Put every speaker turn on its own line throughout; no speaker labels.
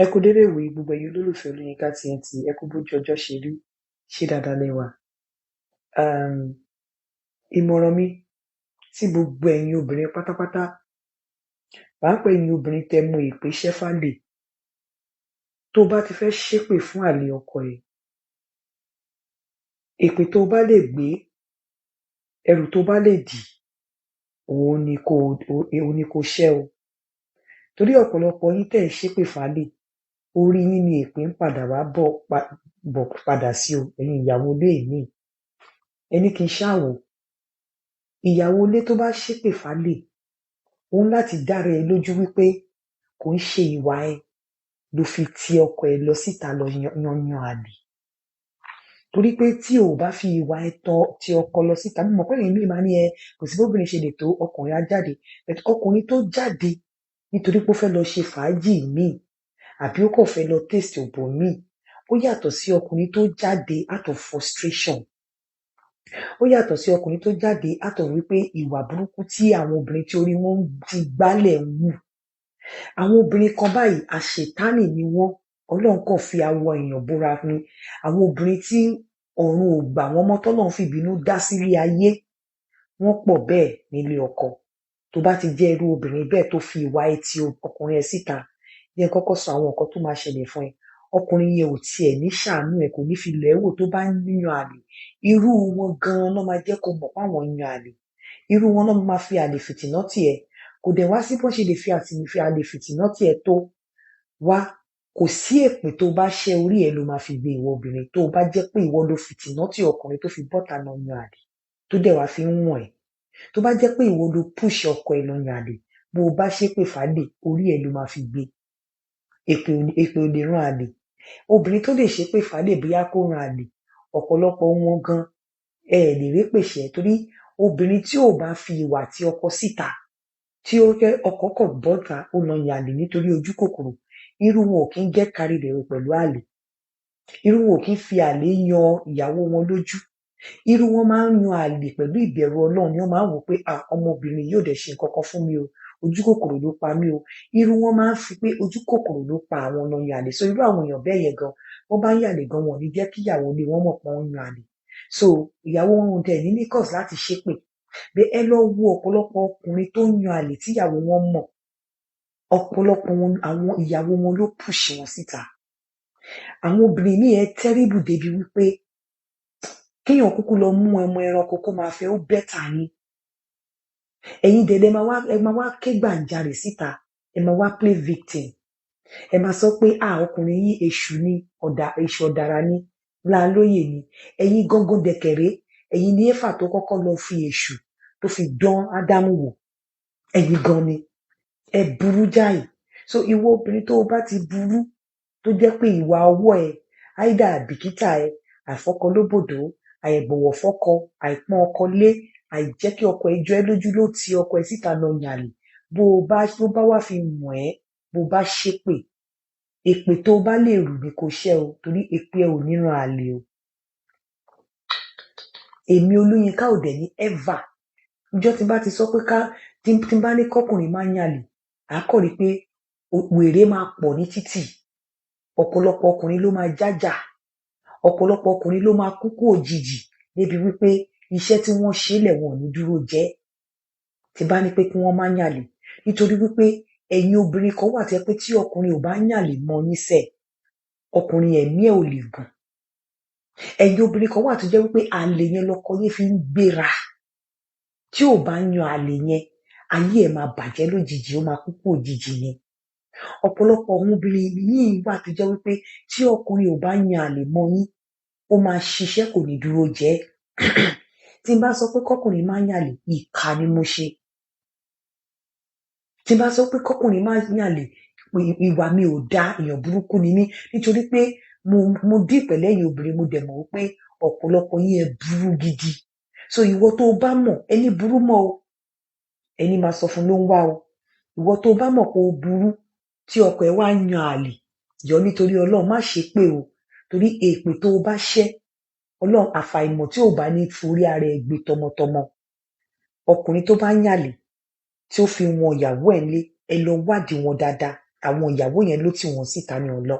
Ẹ kú dédé ìwòyí gbogbo ẹ̀yin olólùfẹ́ Olóyinka TNT. Ẹ kú bójú ọjọ́ ṣe rí, ṣé dáadáa lẹ wà? um Ìmọ̀ràn mi sí gbogbo ẹ̀yin obìnrin pátápátá, pàápàá ẹ̀yin obìnrin tẹ́ mọ èpè ṣẹ́ fálè. Tó bá ti fẹ́ ṣépè fún àlè ọkọ ẹ, èpè tó bá lè gbé, ẹrù tó bá lè dì, òun ni kó ṣẹ́ o. Torí ọ̀pọ̀lọpọ̀ yín tẹ́ ẹ̀ ń ṣépè fálè, orí yín ni èpè ń padà wá bọ̀ bọ̀ padà sí o, ẹ̀yin ìyàwó ilé míì. Ẹ ní kí n ṣáà wò. Ìyàwó ilé tó bá ṣépè fálè, ó ní láti dára ẹ lójú wípé kò ń ṣe ìwà ẹ ló fi ti ọkọ ẹ lọ síta lọ yan àlè. Torí pé tí o ò bá fi ìwà ẹ tọ ti ọkọ lọ síta, mo mọ̀ pé ẹ̀yin míì máa ní ẹ kò sí bóbìnrin ṣe lè tó ọkùnrin á jáde. But ọkùnrin tó jáde nítorí pé ó fẹ́ lọ ṣe fàájì míì àbí ó kàn fẹ́ lọ taste òbò míì, ó yàtọ̀ sí ọkùnrin tó jáde out of frustration. Ó yàtọ̀ sí ọkùnrin tó jáde out of wípé ìwà burúkú tí àwọn obìnrin tí orí wọn ti gbálẹ̀ ń hù. Àwọn obìnrin kan báyìí, àṣetánì ni wọ́n. Ọlọ́run kàn fi awọ èèyàn bóra ni. Àwọn obìnrin tí ọ̀run ò gbà wọ́n mọ́, tọ́lọ́run fìbínú dá sílé ayé, wọ́n pọ̀ bẹ́ẹ̀ nílé ọkọ. Tó bá ti jẹ́ irú obìnrin bẹ́ẹ̀ tó fi ìwà ẹ ti ọkùnrin ẹ síta, jẹ́ n kọ́kọ́ sọ àwọn nǹkan tó máa ṣẹlẹ̀ fún ẹ. Ọkùnrin yẹn ò tiẹ̀ ní ṣàánú ẹ, kò ní fi lọ̀ ẹ́ wò tó bá ń yan àlè. Irú wọn gan-an ná máa jẹ́ kó mọ̀ páwọn ń yan àlè. Irú wọn ná máa fi àlè fìtìná tì ẹ́. Kò dẹ̀ wá sí bọ́n ṣe lè fi àlè fìtìná tì ẹ́ tó wá. Kò sí èpè tó bá ṣẹ́, orí ẹ ló máa fi gbé, ìwọ obìnrin tó bá jẹ́ pé ìwọ ló fìtìná tì ọkùnrin tó fi bọ́ta lọ yan àlè, tó dẹ̀ wá fi ń wọ̀n ẹ́. Tó bá jẹ́ pé ìwọ ló push ọkọ ẹ lọ yan àlè, bó o bá ṣépè fálè, orí ẹ ló máa fi gbé. Èpè ò lè ran àlè. Obìnrin tó lè ṣépè fálè bóyá kó ran àlè, ọ̀pọ̀lọpọ̀ wọn gan ẹ lè répè ṣẹ́, torí obìnrin tí ò bá fi ìwà tí ọkọ síta, tí ó jẹ́ ọkọ kàn bọ́ta, ó lọ yan àlè nítorí ojú kòkòrò, irú wọn ò kí ń get carried away pẹ̀lú àlè. Irú wọn ò kí ń fi àlè yan ìyàwó wọn lójú. Irú wọn máa ń yan àlè pẹ̀lú ìbẹ̀rù Ọlọ́run ni. Wọ́n máa ń wò pé, "Ah, ọmọbìnrin yìí ò dẹ̀ ṣe nǹkan kan fún mi o, ojú kòkòrò ló pa mí o." Irú wọn máa ń fi pé ojú kòkòrò ló pa àwọn lọ yan àlè. So irú àwọn èèyàn bẹ́ẹ̀ yẹn gan, wọ́n bá ń yàlè gan, wọn ò ní jẹ́ kí ìyàwó ilé wọn mọ̀ pé wọ́n ń yan àlè. So ìyàwó wọn ò dẹ̀ ní cause láti ṣépè. Bẹ́ẹ̀ ẹ lọ wo ọ̀pọ̀lọpọ̀ ọkùnrin tó ń yan àlè tíyàwó wọn mọ̀, ọ̀pọ̀lọpọ̀ wọn, àwọn ìyàwó wọn ló push wọn síta. Àwọn obìnrin míì, ẹ terrible débi wípé kéèyàn kúkú lọ mú ọmọ ẹranko kó máa fẹ́, ó better yín. Ẹ̀yin dẹ̀ lẹ máa wá, ẹ máa wá ké gbàǹjarè síta, ẹ máa wá play victim. Ẹ máa sọ pé, "Ah, ọkùnrin yìí, èṣù ni, ọ̀dà èṣù, ọ̀dàrà ni, láńlóyè ni." Ẹ̀yin gangan dẹ̀kẹ̀rẹ́, ẹ̀yin ní Éfà tó kọ́kọ́ lọ fi èṣù tó fi dán Ádámù wò. Ẹ̀yin gan ni ẹ burú jáì. So ìwọ obìnrin tó o bá ti burú, tó jẹ́ pé ìwà ọwọ́ ẹ, áìdá àbìkítà ẹ, àìfọkọlóbòdó, àìbọ̀wọ̀ fọ́kọ, àìpọ́n ọkọ lé, àìjẹ́ kí ọkọ ẹ jọ ẹ́ lójú ló ti ọkọ ẹ síta lọ yàlè, bó o bá tó bá wá fi wọ̀n ẹ́, bó o bá ṣépè, èpè tó o bá lè rù ní kò ṣẹ́ o, torí èpè ẹ ò ní ran àlè o. Èmi Olóyinka ò dẹ̀ ní ever, ìjọ́ tí n bá ti sọ pé ká tí n bá ní kọ́kùnrin má yàlè, à á kọ̀ rí pé wèrè máa pọ̀ ní títì. Ọ̀pọ̀lọpọ̀ ọkùnrin ló máa jájà, ọ̀pọ̀lọpọ̀ ọkùnrin ló máa kúkú òjijì, débi wípé iṣẹ́ tí wọ́n ṣe lẹ̀, wọn ò ní dúró jẹ́. Tí bá ní pé kí wọ́n má yàlè, nítorí wípé ẹ̀yin obìnrin kan wà tí ẹ pé tí ọkùnrin ò bá yàlè mọ́ yín sẹ̀, ọkùnrin ẹ̀mí ẹ̀ ò lè gùn. Ẹ̀yin obìnrin kan wà tó jẹ́ wípé àlè yẹn lọkọ yín fi ń gbéra. Tí ò bá yan àlè yẹn, ayé ẹ̀ máa bàjẹ́ lójijì, ó máa kúkú òjijì ni. Ọ̀pọ̀lọpọ̀ àwọn obìnrin míì wà tó jẹ́ wípé tí ọkùnrin ò bá yan àlè mọ́ yín, ó máa ṣiṣẹ́, kò ní dúró jẹ́. Tí n bá sọ pé kọ́kùnrin má yàlè, ìkà ni mo ṣe. Tí n bá sọ pé kọ́kùnrin má yàlè, ìwà mi ò dáa, èèyàn burúkú ni mí, nítorí pé mo dí pẹ̀lú ẹ̀yin obìnrin. Mo dẹ̀ mọ̀ wípé ọ̀pọ̀lọpọ̀ yín, ẹ burú gidi. So ìwọ tó o bá mọ̀, ẹni burú mọ́ o, ẹni máa sọ fún ló ń wá o. Ìwọ tó o bá mọ̀ pé o burú, tí ọkọ ẹ wá yan àlè, jọ, nítorí Ọlọ́run, má ṣe pé o, torí èpè tó o bá ṣẹ́, Ọlọ́run, àfàìmọ̀ tí ò bá ní forí ara ẹ gbé tọmọtọmọ. Ọkùnrin tó bá yàlè tí ó fi wọn ìyàwó ẹ̀ lé, ẹ lọ wádìí wọn dáadáa. Àwọn ìyàwó yẹn ló tì wọ́n síta ní ọlọ.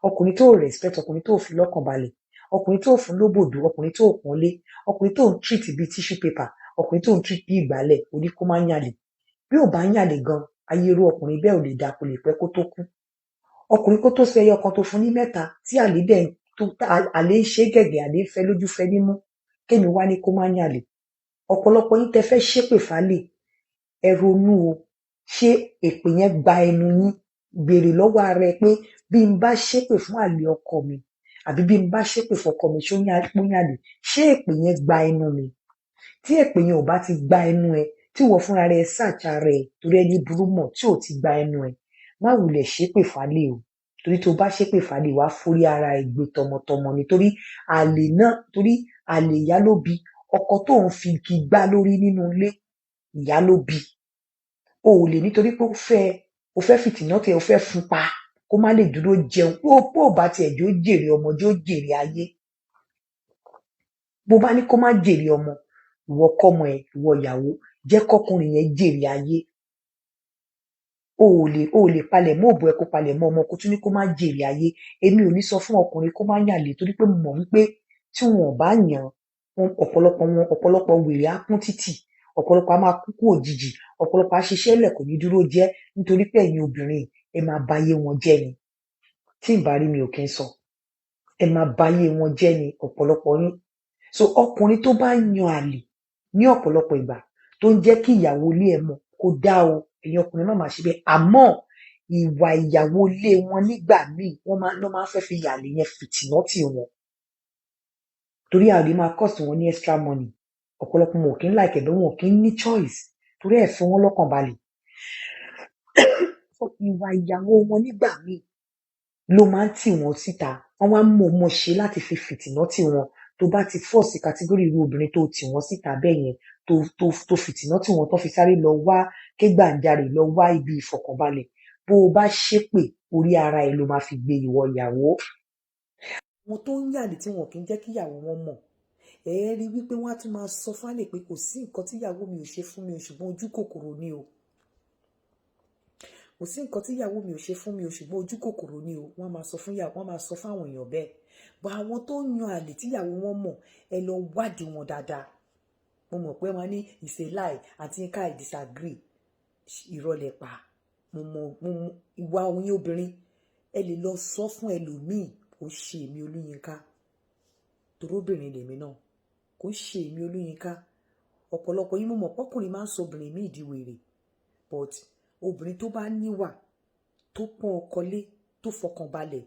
Ọkùnrin tó respect, ọkùnrin tó fi lọ́kàn balẹ̀, ọkùnrin tó fún lóbòdó, ọkùnrin tó pọ́nlé, ọkùnrin tó ń treat bíi tissue paper, ọkùnrin tó ń treat bíi ìgbálẹ̀, oní kó má yàlè. Bí ò bá ń yàlè gan, ayé irú ọkùnrin bẹ́ẹ̀ ò lè dáa, kò lè pẹ́ kó tó kú. Ọkùnrin kó tó sọ ẹyọ kan tó fún ní mẹ́ta, tí àlè dẹ̀ tó àlè ń ṣe gẹ̀gẹ̀, àlè ń fẹ́ lójú fẹ́ nímú, kémi wá ní kó má yàlè. Ọ̀pọ̀lọpọ̀ yín tẹ́ fẹ́ ṣépè fálè, ẹ ronú o. Ṣé èpè yẹn gba ẹnu yín? Béèrè lọ́wọ́ ara ẹ pé bí n bá ṣépè fún àlè ọkọ mi, àbí bí n bá ṣépè fọkọ mi, ṣó yàlè? Ṣé èpè yẹn gba ẹnu mi? Tí èpè yẹn ò bá ti gba ẹnu ẹ, tí ìwọ fúnra rẹ search ara ẹ, torí ẹni burú mọ̀, tí ò ti gba ẹnu ẹ, má wulẹ̀ ṣépè fálè o. Torí tó bá ṣépè fálè, wàá forí ara ẹ gbé tọmọtọmọ ni. Torí àlè náà, torí àlè ìyá ló bí. Ọkọ tó ń fi igi gbá lórí nínú ilé, ìyá ló bí. O ò lè nítorí pé ó fẹ́, o fẹ́ fìtìná tẹ, o fẹ́ fún pa kó má lè dúró jẹun. Bó bá tiẹ̀ jó jèrè ọmọ, jó jèrè ayé. Bó bá ní kó má jèrè ọmọ, ìwọ kọ́mọ ẹ, ìwọ ìyàwó, jẹ́ kọ́kùnrin yẹn jèrè ayé. O ò lè palẹ̀ mọ́ òbò ẹ, kó palẹ̀ mọ́ ọmọ, kó tún ní kó má jèrè ayé. Èmi ò ní sọ fún ọkùnrin kó má yàlè, torí pé mo mọ̀ wípé tí wọn ò bá yàn án, ọ̀pọ̀lọpọ̀ wọn, ọ̀pọ̀lọpọ̀ wèrè á kún títì, ọ̀pọ̀lọpọ̀ á máa kú kú òjijì, ọ̀pọ̀lọpọ̀ á ṣiṣẹ́ lẹ̀ kò ní dúró jẹ́, nítorí pé ẹ̀yin obìnrin ẹ máa bayé wọn jẹ́ ni. Tí ì bá rí mi ò kí ń sọ. Ẹ máa bayé wọn jẹ́ ni ọ̀pọ̀lọpọ̀ yín. So ọkùnrin tó bá yan àlè ní ọ̀pọ̀lọpọ̀ ìgbà, tó ń jẹ́ kí ìyàwó ilé ẹ mọ̀, kó dá o. Ẹ̀yin ọkùnrin má máa ṣe bẹ́ẹ̀. Àmọ́ ìwà ìyàwó ilé wọn nígbà míì, wọ́n máa lọ́ máa ń fẹ́ fi àlè yẹn fìtìná tì wọ́n. Torí àlè máa cost wọn ní extra money. Ọ̀pọ̀lọpọ̀ wọn ò kí ń like ẹ̀ bẹ́ẹ̀, wọn ò kí ń ní choice. Torí ẹ̀ fún wọn lọ́kàn balẹ̀. So ìwà ìyàwó wọn nígbà míì ló máa ń tì wọ́n síta. Wọ́n wá mọ̀ọ́mọ̀ ṣe láti fi fìtìná tì wọ́n. Tó bá ti force category irú obìnrin tó tì wọ́n síta bẹ́ẹ̀ yẹn, tó fìtìná tì wọ́n, tó fi sáré lọ wá kégbàjarè, lọ wá ibi ìfọ̀kànbalẹ̀. Bó o bá ṣépè, orí ara ẹ ló máa fi gbé, ìwọ ìyàwó. Àwọn tó ń yàlè tí wọn kì í jẹ́ kí ìyàwó wọn mọ̀, ẹ rí wípé wọ́n á tún máa sọ fálè pé kò sí nǹkan tí ìyàwó mi ò ṣe fún mi o, ṣùgbọ́n ojú kòkòrò ni o. Kò sí nǹkan tí ìyàwó mi ò ṣe fún mi o, ṣùgbọ́n ojú kòkòrò ni o. Wọ́n máa sọ fún ìyàwó, wọ́n máa sọ fáwọn èèyàn bẹ́ẹ̀. Bọ́ àwọn tó ń yan àlè tíyàwó wọn mọ̀, ẹ lọ wádìí wọn dáadáa. Mo mọ̀ pé wọ́n ní it's a lie, àti Yinka, I disagree. Irọ́ lẹ pa. Mo mọ̀ ìwà oyin obìnrin. Ẹ lè lọ sọ fún ẹlòmíì, kò ṣe èmi Olúyinká, torí obìnrin lèmi náà. Kò ṣe èmi Olúyinká. Ọ̀pọ̀lọpọ̀ yín, mo mọ̀ pọ́kùnrin máa ń sọ obìnrin míì di wèrè, but obìnrin tó bá níwà, tó pọ́n ọkọ lé, tó fọkàn balẹ̀,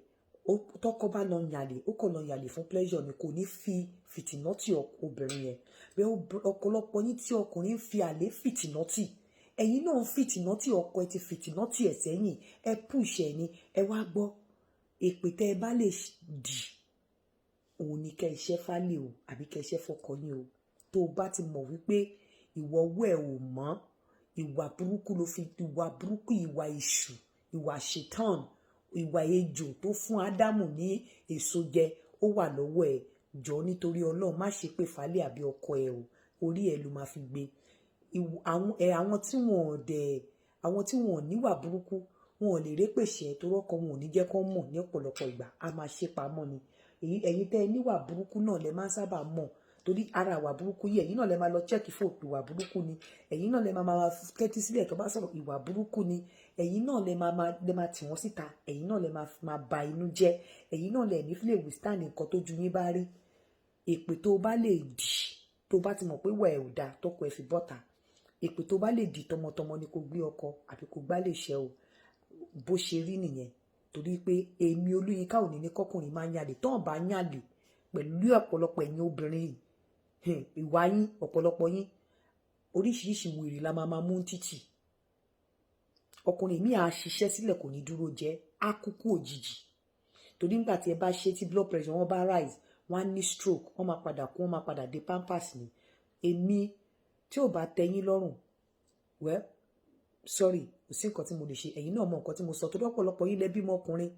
tọkọ bá lọ yàlè, ó kàn lọ yàlè fún pleasure ni, kò ní fi fìtìnà tì obìnrin yẹn bẹ́ẹ̀. Ọ̀pọ̀lọpọ̀ yín tí ọkùnrin ń fi àlè fìtìnà tì, ẹ̀yin náà ń fìtìnà tì ọkọ ẹ, ti fìtìnà tì ẹ̀ sẹ́yìn, ẹ push ẹ ni. Ẹ wá gbọ́, èpè tẹ́ ẹ bá lè dì, òun ni kẹ́ iṣẹ́ fálè o, àbí kẹ́ iṣẹ́ fọkọ yín o. Tó o bá ti mọ̀ wípé ìwọ ọwọ́ ẹ̀ ò mọ́, ìwà burúkú ló fi, ìwà burúkú, ìwà èṣù, ìwà ṣetán, ìwà ejò tó fún Ádámù ní èso jẹ, ó wà lọ́wọ́ ẹ̀, jọ nítorí Ọlọ́run, má ṣe pé falẹ̀ àbí ọkọ ẹ o, orí ẹ ló máa fi gbé. Àwọn tí wọn ò dẹ̀, àwọn tí wọn ò níwà burúkú, wọn ò lè répèsè, torí ọkọ wọn ò ní jẹ́ kó mọ̀ ní ọ̀pọ̀lọpọ̀ ìgbà, a máa ṣe pamọ́ ni. Ẹ̀yin tẹ́ ẹ níwà burúkú náà lẹ máa ń sábà mọ̀, torí ara ìwà burúkú yìí, ẹ̀yin náà lẹ máa lọ check fóònù, ìwà burúkú ni. Ẹ̀yin náà lẹ máa máa tẹ́tí sílẹ̀ tó bá sọ̀rọ̀, ìwà burúkú ni. Ẹ̀yin náà lẹ máa tì wọ́n síta. Ẹ̀yin náà lẹ máa máa ba inú jẹ́. Ẹ̀yin náà lẹ ní lè withstand nǹkan tó ju yín bá rí. Èpè tó bá lè dì, tó bá ti mọ̀ pé wà ẹ̀ ò dáa, tọkọ ẹ̀ fi bọ́ta, èpè tó bá lè dì tọmọtọmọ ni kò gbé ọkọ àbí kò gbá lè ṣe o. Bó ṣe rí nìyẹn. Torí pé èmi Olúyinká ò ní ní kọkùnrin máa ń yàlè. Tọ́n bá yàlè pẹ̀lú ọ̀pọ̀lọpọ̀ ẹ̀yin obìnrin yìí, ìwà yín, ọ̀pọ̀lọpọ̀ yín, oríṣiríṣi wèrè la máa máa mú títì. Ọkùnrin mi à ṣiṣẹ́ sílẹ̀, kò ní dúró jẹ́, á kúkú òjijì. Torí nígbà tí ẹ bá ṣe, tí blood pressure wọn bá rise, wọn á ní stroke, wọn máa padà kú, wọn máa padà dé pampers ni. Èmi tí ò bá tẹ́yín lọ́rùn, well, sorry, kò sí nǹkan tí mo lè ṣe. Ẹ̀yin náà mọ nǹkan tí mo sọ, torí ọ̀pọ̀lọpọ̀ yín lẹ bímọ ọkùnrin,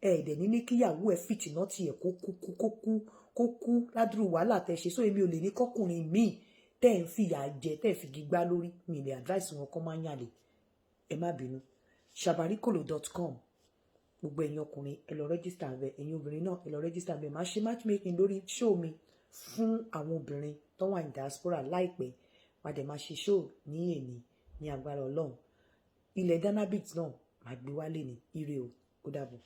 ẹ ẹ̀dẹ̀ ní ní kíyàwó ẹ fìtìná tiẹ̀ kó kú, kó kú, kó kú ládùúrú wàhálà tẹ ṣe. So èmi ò lè ní kọkùnrin míì tẹ́ ẹ̀ ń fìyà jẹ, tẹ́ ẹ̀ fi gbígbá lórí mi lè advice wọn kọ́ máa ń yàlè. Ẹ má bínú. Shabarikolo.com. Gbogbo ẹ̀yin ọkùnrin, ẹ lọ register bẹ́ẹ̀. Ẹ̀yin obìnrin náà, ẹ lọ register bẹ́ẹ̀. Máa ṣe matchmaking lórí show mi fún àwọn obìnrin tó wà ní diaspora láìpẹ́. Wà dẹ̀ máa ṣe show ní èní ní agbára Ọlọ́run. Ilẹ̀ Danabit náà máa gbé wálé ní ire o. Ó dàbọ̀.